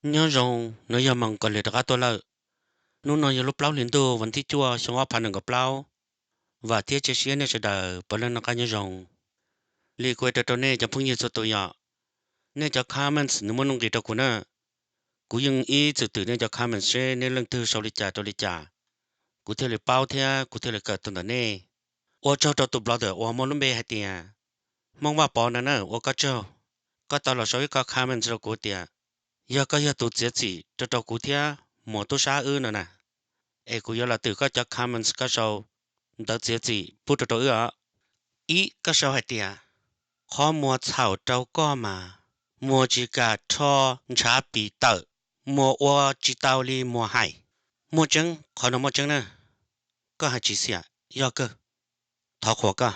Nyob zoo, no yog Moos Kos Lis rov qab tuaj lawm. Hnub no yog lub plaub hlis ntuj vas thib cuaj xyoo ob phav nees nkaum plaub. Vam thiab cia siab nej sawv daws puav leej noj qab nyob zoo. Li kuv hais rau nej cov phooj ywg txhua tus yom, nej cov comments nws muaj nuj nqis rau kuv na. Kuv yeej ib txwm twm nej cov comments seb nej leej twg sau li cas rau li cas, kuv thiaj li paub thiab kuv thiaj li kawm tau ntawm nej. Ua tsaug rau tus brother uas muaj lub npe hais tias Hmoob Vaj Pov no na, ua koj tsaug. Koj tau los sau ib qho comments rau kuv tias yog koj yog tus txiav txim rau rau kuv thiab Muas tub sab wb no na, es kuv yuav los twm koj cov comments koj sau ntawv txiav txim pub rau rau wb os. Ib, koj sau hais tias qhov Muas txhaum rau koj mas Muas tsis kam rho ntshav pim tawm, Muas ua tsis tau li Muas hais. Muaj tseeb, qhov no muaj tseeb na. Koj hais tsis xiam, yog kawg. Thov qhuas koj.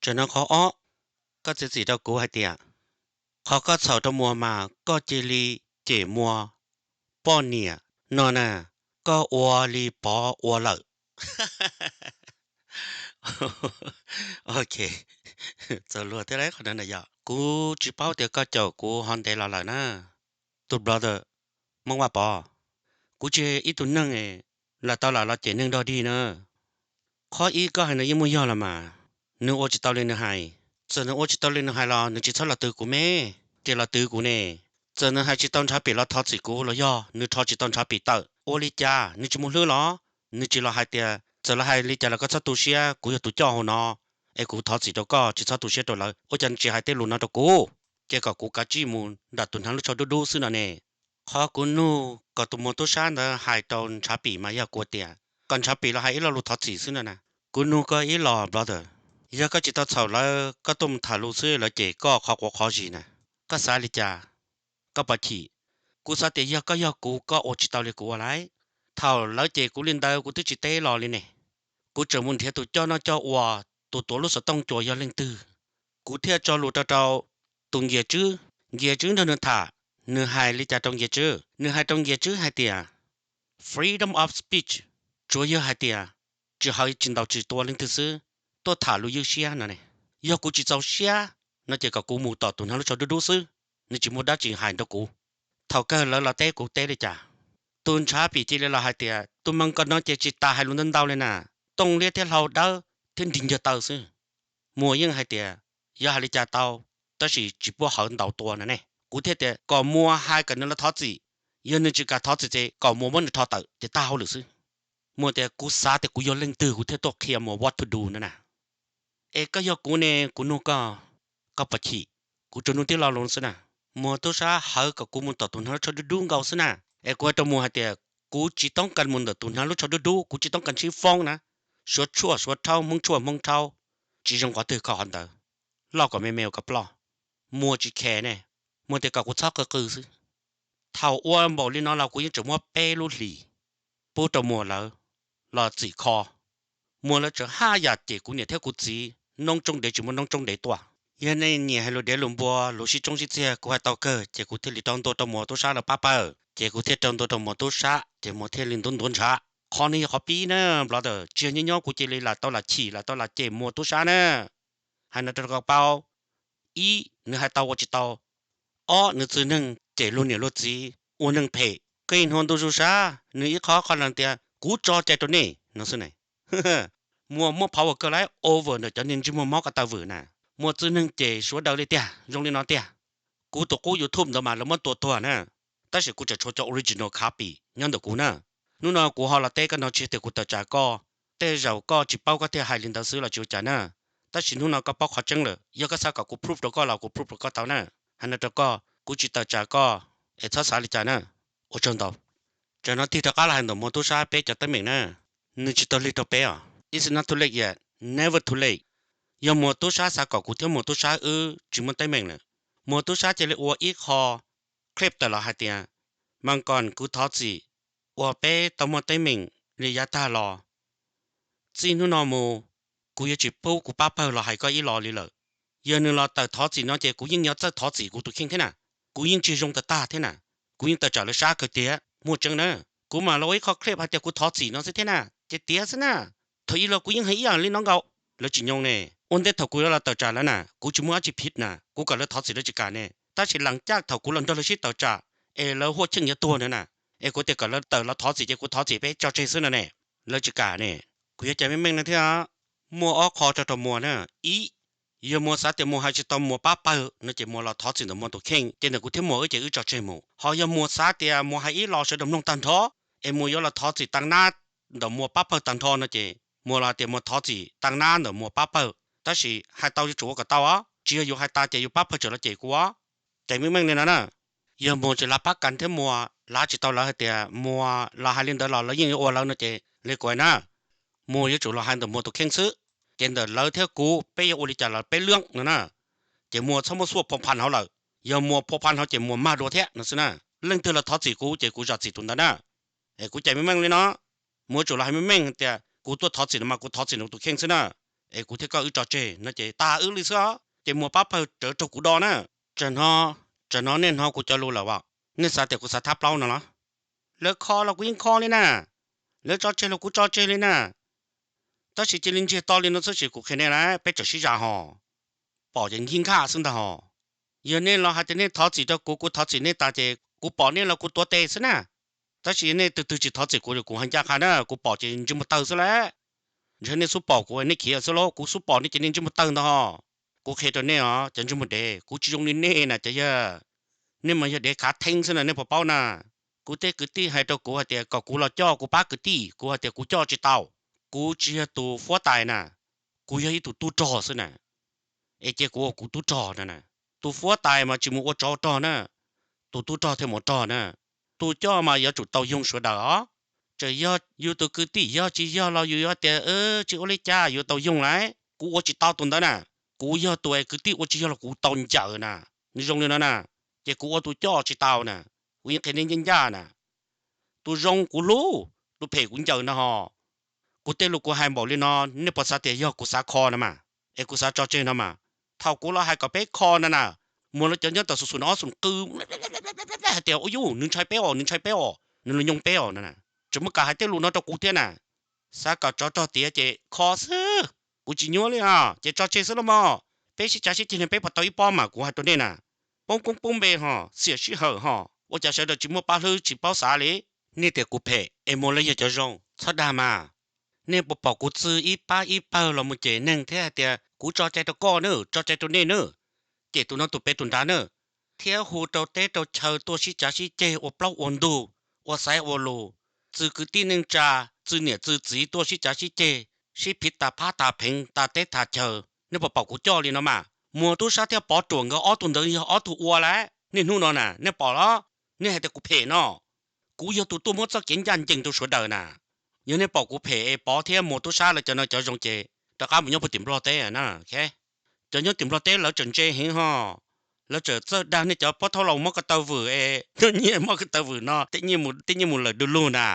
Tsam no qhov ob, koj txiav txim rau kuv hais tias qhov koj txhaum rau Muas mas koj cia li cem Muas poj niam no na, koj ua li Pov ua lawm. Ok, txaus luag thiab lauj qhov no na yom. Kuv tsis paub tias koj caum kuv ho ntev los lawm na. Tus brother Hmoob Vaj Pov, kuv tsis yog ib tug neeg lam tau lam los cem neeg dog dig na. Qhov ib koj hais no yeej muaj yog los mas, nws ua tsis tau li nws hais. Txawm nws ua tsis tau li nws hais los nws tsis txhob los twv kuv me, ces los twv kuv ne. Txawm nws hais tsis tau ntshav pim los thov txim kuv los yog nws rho tsis tau ntshav pim tawm, ua li cas nws tsis muaj hlwb los? Nws tsis los hais tias txawm los hais li cas los koj txhob tu siab, kuv yog tus coj hauv no, es kuv thov txim rau koj, tsis txhob tu siab rau lawv. Ua cas nws tsis hais tej lus no rau kuv, ces kom kuv kav tsij mus nram tus hnav lub tsho dub dub xwb no ne? Qhov kuv nug kom tus Muas tub sab ntawd hais rau ntshav pim mas yog kuv tias kom ntshav pim los hais ib lo lus thov txim xwb no na. Kuv nug koj ib los brother, yog koj tsis tau txhaum lawv, koj tuaj mus tham lus xwb lawv cem koj qhov quav qhov zis na, koj xav li cas? Koj puas chim? Kuv xav tias yog koj yog kuv koj ua tsis tau li kuv ua lauj. Thaum lawv cem kuv li ntawd kuv twb tsis teb los li ne. Kuv tseem mus nrhiav tus coj noj coj ua, tus tuav lub xov tooj cuas yog leej twg, kuv thiaj tso lus rau rau tus Nkias Tswb. Nkias Tswb nrog nws tham, nws hais li cas rau Nkias Tswb? Nws hais rau Nkias Tswb hais tias freedom of speech, tsuas yog hais tias tsis hais tsis ntaus tsis tua leej twg xwb, tuaj tham lus ywj siab no ne. Yog kuv tsis txaus siab no ces kom kuv mus tom tus hnav lub tsho dub dub xwb, nws tsis muaj dab tsi hais nrog kuv. Thaum kawg lawv los teb kuv teb li cas? Tus ntshav pim cia li los hais tias tus Moos Kos no ces tsis tas hais lus ntau ntau li na, tooj liab thiab hlau dawb thiab nrig ncag taw xwb. Muas yeej hais tias yog hais li cas tau, tab sis tsis pub hawv ntaus tua no ne. Kuv thiaj tias kom Muas hais kom nws los thov txim, yog nws tsis kam thov txim ces kom Muas muab nws rho tawm ces tag hauj lwm xwb. Muas tias kuv xav tias kuv yog leej twg kuv thiaj tuaj qhia Muas what to do no na. Es koj yog kuv ne, kuv nug koj, koj puas chim? Kuv tsuas nug tib lo lus xwb na. Muas tub sab hawv kom kuv mus tom tus hnav lub tsho dub dub nkaus xwb na. Es kuv hais rau Muas hais tias kuv tsis toob kas mus ntawm tus hnav lub tsho dub dub, kuv tsis toob kas ntsib foob na. Suav tshuaj suav rhaub, Hmoob tshuaj Hmoob rhaub, tsis zoo qhov twg kho qhov ntawd, loj kom me me ua kom ploj. Muas tsis khe ne, Muas tias kom kuv txhob qw qw xwb. Thaum ua npaum li no los kuv yeej tseem muab peb lub hlis pub rau Muas lawv los txim kho. Muas lawv tseem haj yam cem kuv niam thiab kuv txiv, noob tsoob dev tsis muaj noob tsoob dev tuaj. Yog nej nyiam hais lus dev lus npua lus sib tsoob sib txiag kuv hais tau kawg ces kuv thiaj li rau ntua rau Muas tub sab lawv pab pawg, ces kuv thiaj rau ntua rau Muas tub sab ces Muas thiaj li ntuav ntuav ntshav. Qhov no yog qhov pib na brother, tsis yog nyob nyob kuv cia li lam tau lam chim lam tau lam cem Muas tub sab na. Hais no rau koj paub, ib, nws hais tau ua tsis tau. Ob, nws txwv neeg cem luag niam luag txiv, ua neeg phem. Qee hnub ntu zus sab nws ib qho qhov no tias kuv tso cai rau nej no xwb ne. Muas muab phov ua kawg lawv over ntawm cov niag ntsej muag mob ko taw vwm na. Muas txwv neeg cem sawv daws li tiag, zoo li no tiag. Kuv tus qub YouTube ntawd mas lawv muab tua tuag na, tab sis kuv tseem tshuav cov original copy nyob ntawm kuv na. Hnub no kuv ho los teb koj no tsis tias kuv tawm tsam koj, tej zaum koj tsis paub koj thiaj hais li ntawd xwb los tsis ua cas na. Tab sis hnub no koj paub qhov tseeb lawm, yog koj xav kom kuv proof rau koj los kuv proof rau koj tau na. Hais no rau koj, kuv tsis tawm tsam koj, es txhob xav li cas na. Ua tsaug ntau. Tsam no tig rov qab los hais ntawm Muas tub sab peb cov teeb meem na. Nws tsis tau lig rau peb os. It's not too late yet, never too late. Yog Muas tub sab xav kom kuv thiab Muas tub sab wb tsis muaj teeb meem lawm, Muas tub sab cia li ua ib qho clip tawm los hais tias, Mas kom kuv thov txim uas peb tau muaj teeb meem li yav tag los. Txij hnub no mus, kuv yuav tsis pub kuv pab pawg los hais koj ib los li lawm. Yog nws los tawm thov txim no ces kuv yeej yuav txawj thov txim kuv tus kheej thiab na. Kuv yeej tsis zoo tag tag thiab na. Kuv yeej tawm tsam lawv sab kawg tiag, muaj tseeb na. Kuv mam los ua ib qho clip hais tias kuv thov txim no xwb thiab na, ces tiav xwb na. Thaum ub los kuv yeej hais ib yam li no nkaus, lawv tsis nyoo ne. Ua ntej thaum kuv yuav los tawm tsam lawv na, kuv tsis muaj dab tsi phiv na, kuv kom lawv thov txim lawv tsis kam ne. Tab sis lam caj thaum kuv los nrog lawv sib tawm tsam, es lawv huaj cheej yuav tuag no na. Es kuv tias kom lawv tawm los thov txim ces kuv thov txim peb tso tseg xwb no ne. Lawv tsis kam ne. Kuv yuav cais meej meej no thiab, muaj ob qho rau rau Muas na. Ib, yog Muas xav tias Muas hais tsis tau Muas pab pawg no ces Muas los thov txim ntawm Muas tus kheej ces ntawm kuv thiab Muas wb ces wb tso tseg mus. Ho yog Muas xav tias Muas hais ib los sawv daws mloog tag nrho, es Muas yuav los thov txim tag nab ntawm Muas pab pawg tag nrho no ces Muas los hais tias Muas thov txim tag nab ntawm Muas pab pawg, tab sis hais tau yuav tsum ua kom tau os, tsis yog yus hais tas ces yus pab pawg tseem los cem kuv os. Cais meej meej li no na, yog Muas tsis lav pab kas thiab Muas lav tsis tau lawv hais tias Muas los hais li ntawd los lawv yeej yuav ua lawv no ces li kuv hais na, Muas yuav tsum los hais ntawm Muas tus kheej xwb. Ces ntawm lawv thiab kuv peb yuav ua li cas los peb lwm no na. Ces Muas txhob muaj xuaj phua phan hauv lawm, yog Muas phua phan hauv ces Muas mag dua thiab no xwb na. Leej twg los thov txim kuv ces kuv zam txim tus ntawd na. Es kuv cais meej meej li no, Muas yuav tsum los hais meej meej tias kuv tuaj thov txim no mas kuv thov txim ntawm tus kheej xwb na. Es kuv thiab koj wb tso tseg no ces tag wb li xwb os, ces Muas pab pawg rawv raug kuv do na. Tsam no, tsam no nej hnov kuv cov lus lawm as, nej xav tias kuv xav thab plaub no los? Lawv kho los kuv yeej kho li na, lawv tso tseg los kuv tso tseg li na. Tab sis cia li ntsiag to li no xwb sis kuv qhia nej na, peb tseem sib zam hos, pom ces nkig nkaj xwb ntag hos. Yog nej los hais tias nej thov txim rau kuv, kuv thov txim nej tas ces kuv pom nej los kuv tuav tes xwb na. Tab sis nej tus twg tsis thov txim kuv, kuv hais ncaj qha na, kuv pom ces ntsej muag tawg xwb lawm. Ntshe nej xub pom kuv nej khiav xwb lauj, kuv xub pom nej ces nej ntsej muag tawg ntag hos. Kuv qhia rau nej os cov ntsej muag dev, kuv tsis zoo li nej na cov yawg. Nej mas yog dev khav theeb xwb na, nej puas paub na. Kuv tej kwv tij hais rau kuv hais tias kom kuv los coj kuv pab kwv tij, kuv hais tias kuv coj tsis tau. Kuv tsis yog tus fuab tais na, kuv yog ib tug tub rog xwb na. Es cia kuv ua kuv tub rog no na. Tus fuab tais mas tsis mus ua tsov rog na, tus tub rog thiaj mus rog na. Tus coj mas yuav tsum tau yoog sawv daws os. Txawm yog yus tus kwv tij yog tsis yog los yus yuav tias tsis ua li cas yuav tau yoog lawm. Kuv ua tsis tau tus ntawd na. Kuv yog tus es kwv tij ua tsis yog los kuv tau ncaws na. Nws zoo li no na, ces kuv ua tus coj tsis tau na. Kuv yeej qhia nej ncaj ncaj na, tus zoo kuv hlub, tus phem kuv ncaws no hos. Kuv tej lus kuv hais npaum li no, nej puas xav tias yog kuv xav kho no mas, es kuv xav tso tseg no mas? Thaum kuv los hais kom peb kho no na, Muas lawv cov nyob tom xum xum no ob xum qw hais tias ua yuj nws ntshai peb os, nws ntshai peb os, nws los nyoo peb os no na. Tseem muaj kam hais tej lus no rau kuv thiab na. Xav kom tsov rog tiav ces kho xwb, kuv tsis nyuaj li os, ces tso tseg xwb los mas. Peb sib cav sib ceg li peb puas tau ib pob mas kuv hais rau nej na. Poob koob poob npe hos, xiam sij hawm hos, ua cas sawv daws tsis muaj paj hlwb tsis paub xav li. Nej tias kuv phem es Muas lawv yog cov zoo, txhob dag mas. Nej puas pom kuv txwv ib pab ib pawg los mus cem neeg thiab hais tias kuv tso cai rau koj na, tso cai rau nej na, cem tus no tus pem tus nrad na, thiab hu rau teb rau chaw tuaj sib cav sib ceg ua plaub ua ntug, ua xaiv ua lus, txwv kwv tij neej tsa, txwv niam txwv txiv tuaj sib cav sib ceg, sib phiv tas phab tas pheev tas teb tas chaw. Nej puas pom kuv coj li no mas? Muas tub sab thiab Pov Ruam nkawd ob tug ntawd yog ob tug ua lawm. Niaj hnub no na nej pom los? Nej hais tias kuv phem no, kuv yog tus tuaj muab txoj kev ncaj ncees rau sawv daws na. Yog nej pom kuv phem es Pov thiab Muas tub sab lawv cov no cov zoo ces rov qab mus nyob puag tim Nplog teb na. Cov nyob tim Nplog teb lawv tseem ntse heev hos, lawv tseem txawj dag nej cov pob thaub laus mob ko taw vwm es nyiaj mob ko taw vwm no tej nyiaj mus lawm du lug na.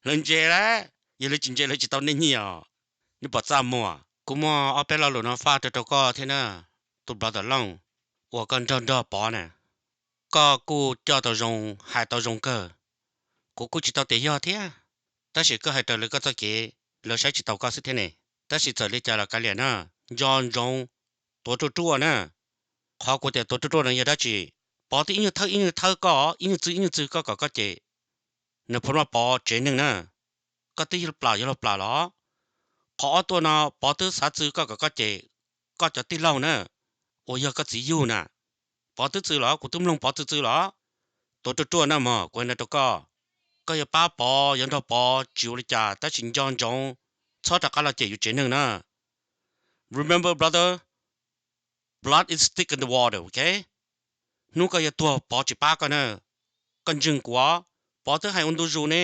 Lawv ntse lawm, yog lawv tsis ntse lawv tsis tau nej nyiaj os. Nej pom txaj muag, kuv muaj ob peb lo lus no faj rau rau koj thiab na, tus brother Looj, uas koj nrog nrog Pov na. Koj kuj coj tau zoo, hais tau zoo kawg. Kuv kuj tsis tau tias yog thiab, tab sis koj hais raws li koj txoj kev, lawv saib tsis taus koj xwb thiab ne. Tab sis txawm li cas los kav liam na, nco ntsoov, tuav ruaj ruaj na. Qhov kuv tias tuav ruaj ruaj no yog dab tsi? Pov twb ib nyuag thawb ib nyuag thawb koj, ib nyuag txwv ib nyuag txwv koj kom koj cem, nws pheej muab Pov tsev neeg na. Koj twb yog plam yog laug plam los? Qhov ob tuaj no Pov twb xav txwv koj kom koj cem koj cov tij laug na, uas yog koj txiv yug na. Pov twb txwv los? Kuv twb mloog Pov txwv txwv los? Tuav ruaj ruaj na mog, kuv hais no rau koj. Koj yuav pab Pov yuav nrog Pov tsis ua li cas, tab sis nco ntsoov txhob rov qab los cem yus tsev neeg na. Remember, brother, blood is thick in the water, ok? Hnub koj yuav tuag Pov tsis pab koj na. Koj ntseeg kuv os, Pov twb hais ua ntu zus ne.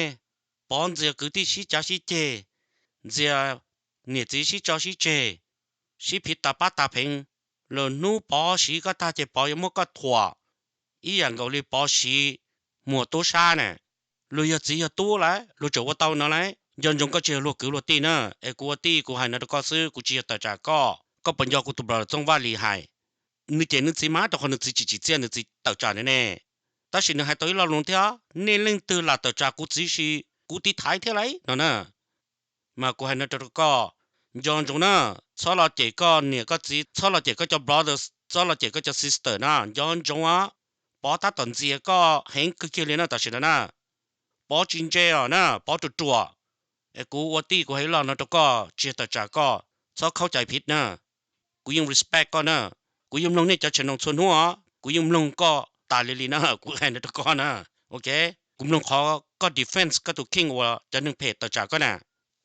Pov ntxias kwv tij sib cav sib ceg, ntxias niam txiv sib tso sib tseg, sib phiv tas pab tas pheev. Lwm hnub Pov siv koj tag ces Pov yuav muab koj thuam ib yam nkaus li Pov siv Muas tub sab na. Luag yog txiv yog tub lawm, luag tseem ua tau no lawm. Nco ntsoov koj tsis yog luag kwv luag tij na, es kuv ua tij kuv hais no rau koj xwb, kuv tsis yog tawm tsam koj. Koj puas nco kuv tus brother Txooj Vaj Lis hais? Nws cem nws txiv mas rau qhov nws txiv tsis tsim txiaj nws txiv tawm tsam nws ne. Tab sis nws hais tau ib lo lus thiab, nej leej twg lam tawm tsam kuv txiv sis kuv tiv thaiv thiab lauj no na. Mas kuv hais no rau koj, nco ntsoov na, txhob los cem koj niam koj txiv, txhob los cem koj cov brothers, txhob los cem koj cov sister na, nco ntsoov os. Pov tab tom ntxias koj heev kawg kiag li na tam sim no na. Pov tsis ntse os na, Pov ruam ruam. Es kuv ua tij kuv hais lo no rau koj, tsis yog tawm tsam koj, txhob khaub cai phiv na. Kuv yeej respect koj na. Kuv yeej mloog nej cov channel txhua hnub os, kuv yeej mloog koj tas li li na, kuv hais no rau koj na. Ok, kuv mloog qhov koj defense koj tus kheej uas cov neeg phem tawm tsam koj na.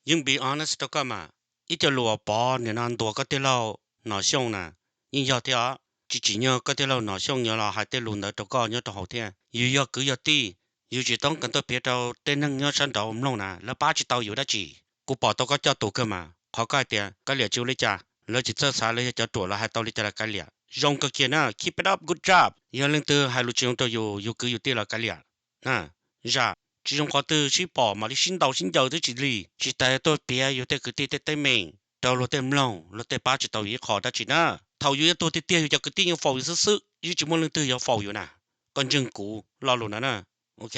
Yeej be honest rau koj mas, ib co lus uas Pov nim no ntuas koj tij laug Nom Xyooj na, yeej yog thiab os. Tsis tsim nyog koj tij laug Nom Xyooj yuav los hais tej lus ntawd rau koj nyob rau hauv thiab. Yus yog kwv yog tij, yus tsis toob kas tuaj piav rau tej neeg nyob sab nraud mloog na, lawv pab tsis tau yus dab tsi. Kuv pom tau koj coj tus kawg mas, qhov koj hais tias Kav Liam tsis ua li cas, lawv tsis txawj xav, lawv yog cov ruam, lawv hais tau li cas los kav liam. Zoo kawg kiag na, keep it up, good job. Yog leej twg hais lus tsis zoo rau yus, yus kwv yus tij los kav liam. Zam tsis zoo qhov twg sib pom mam li sib ntaus sib ncaws twb tsis lig, tsis tas tuaj piav yus tej kwv tij tej teeb meem rau luag tej mloog, luag tej pab tsis tau yus ib qho dab tsi na. Thaum yus yuav tuag tiag tiag yus cov kwv tij yeej faus yus xwb xwb, yeej tsis muaj leej twg yuav faus yus na. Koj ntseeg kuv lo lus no na. Ok,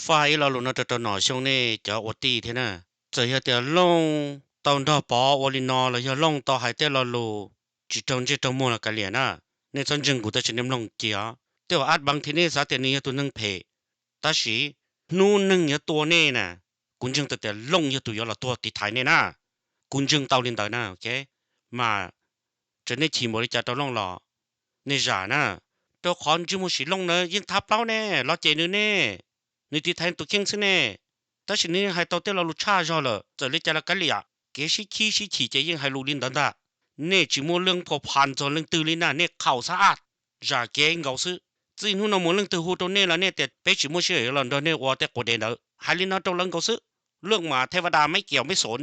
faj ib lo lus no rau rau Nom Xyooj nej cov ua tij thiab na. Txawm yog tias Looj tau nrog Pov ua li no los yog Looj tau hais tej lo lus tsis raug ntsej raug muag los kav liam na, nej txhob ntseeg kuv tab sis nej mloog cia os. Tej uas Ab Bav Thij nej xav tias nws yog tus neeg phem, tab sis hnub neeg yuav tua nej na, kuv ntseeg tau tias Looj yog tus yuav los tuag tiv thaiv nej na. Kuv ntseeg tau li ntawd na. Ok, mas txawm nej chim npaum li cas rau Looj los nej zam na, rau qhov ntsej muag sim Looj na yeej thab plaub ne, los cem nws ne, nws tiv thaiv tus kheej xwb ne. Tab sis nws yeej hais tau tej lo lus tshaj zog lawm, txawm li cas los kav liam, kev sib khib sib chim ces yeej hais lus li ntawd ntag. Nej tsis muaj leej phua phan txog leej twg li na, nej khaum xab ab, zam kev nkaus xwb. Txij hnub no mus leej twg hu rau nej los nej tias peb tsis muaj sij hawm yuav los nrog nej ua tej quas dev ntawd, hais li no rau lawv nkaus xwb. Lwj mas thej vaj da meb kiaum meb xoov,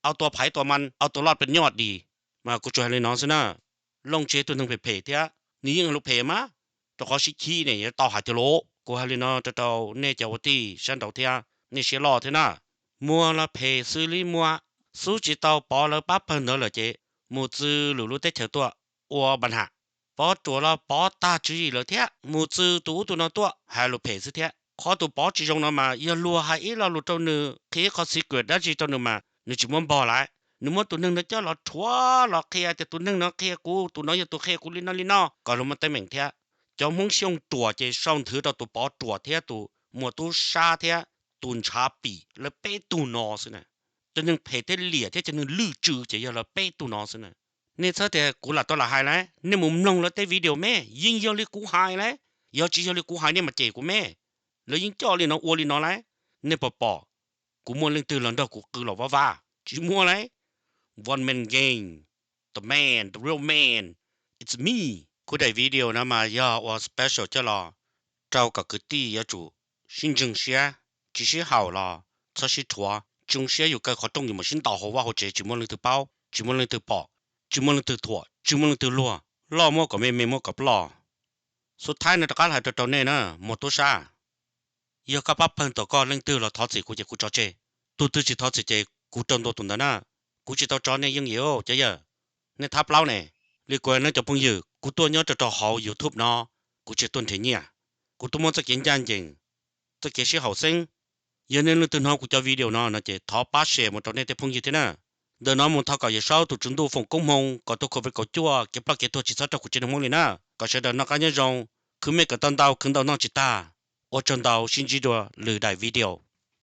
au tua phaiv tua man, au tua loj pes nyoj dis. Mas kuv tsuas hais li no xwb na. Looj tsis yog tus neeg phem phem thiab, nws yeej hais lus phem mas, rau qhov sib khib ne yuav tau hais tiag lauj. Kuv hais li no rau rau nej cov ua tij sab nraud thiab, nej siab loj thiab na. Muag los phem xws li muag, xub tsis tau Pov lawv pab pawg ntawd lawm ces mus txwv lwm lub teb chaws tuaj ua npa nham. Pov ruam los Pov tag tswv yim lawm thiab, mus txwv tus ub tus no tuaj hais lus phem xwb thiab. Qhov tus Pov tsis zoo no mas yog luag hais ib lo lus rau nws, qhia ib qho secret dab tsi rau nws mas nws tsis muab npog lawm. Nws muab tus neeg no coj los rhuav los qhia tias tus neeg no qhia kuv, tus no yog tus qhia kuv li no li no kom luag muaj teeb meem thiab. Cov Hmoob Xyooj ruam ces sau nthwv rau tus Pov ruam thiab tus muas tub sab thiab tus ntshav pim, lawv peb tug no xwb na. Cov neeg phem thiab liam thiab cov neeg lwj tswv ces yog lawv peb tug no xwb na. Nej txhob tias kuv lam tau lam hais lawm, nej mus mloog lawv tej video me, yeej yog li kuv hais lawm. Yog tsis yog li kuv hais nej mam cem kuv me. Lawv yeej coj li no ua li no lawm. Nej puas pom? Kuv muaj leej twg los nrog kuv qw los vaj vaj? Tsis muaj lawm. One man gang, the man, the real man, it's me. Kuv daim video no mas yog ua special coj los rau kom kwv tij yuav tsum sib ntseeg siab, tsis sib haum los txhob sib rhuav, tsis zoo siab yus kaw qhov rooj yus mam sib ntaus hauv vaj hauv tsev tsis muaj leej twg paub, tsis muaj leej twg pom, tsis muaj leej twg thuam, tsis muaj leej twg luag, loj muab kom me, me muab kom ploj. Xub thaib no rov qab hais rau rau nej na, muas tub sab. Yog koj pab pawg tom koj leej twg los thov txim kuv ces kuv tso tseg. Tus twg tsis thov txim ces kuv rau ntua tus ntawd na. Kuv tsis tau tso nej yeej yim cov yawg. Nej thab plaub ne. Li kuv hais nej cov phooj ywg, kuv tuaj nyob rau rau hauv YouTube no, kuv tsis tuaj nrhiav nyiaj. Kuv tuaj muab txoj kev ncaj ncees, txoj kev sib haum xeeb. Yog nej leej twg hnov kuv cov video no no ces thov pab share mus rau nej tej phooj ywg thiab na. Ntawm no mus thov kom Yawm Saub tus Tswv Ntuj foom koob hmoov kom tuaj COVID kaum cuaj kev ploj kev tuag tsis txhob raug kuv tsev neeg Hmoob li na. Kom sawv daws noj qab nyob zoo, khwv mej kom tau ntau, khwv ntau noj tsis tag. Ua tsaug ntau, sib ntsib dua lwm daim video.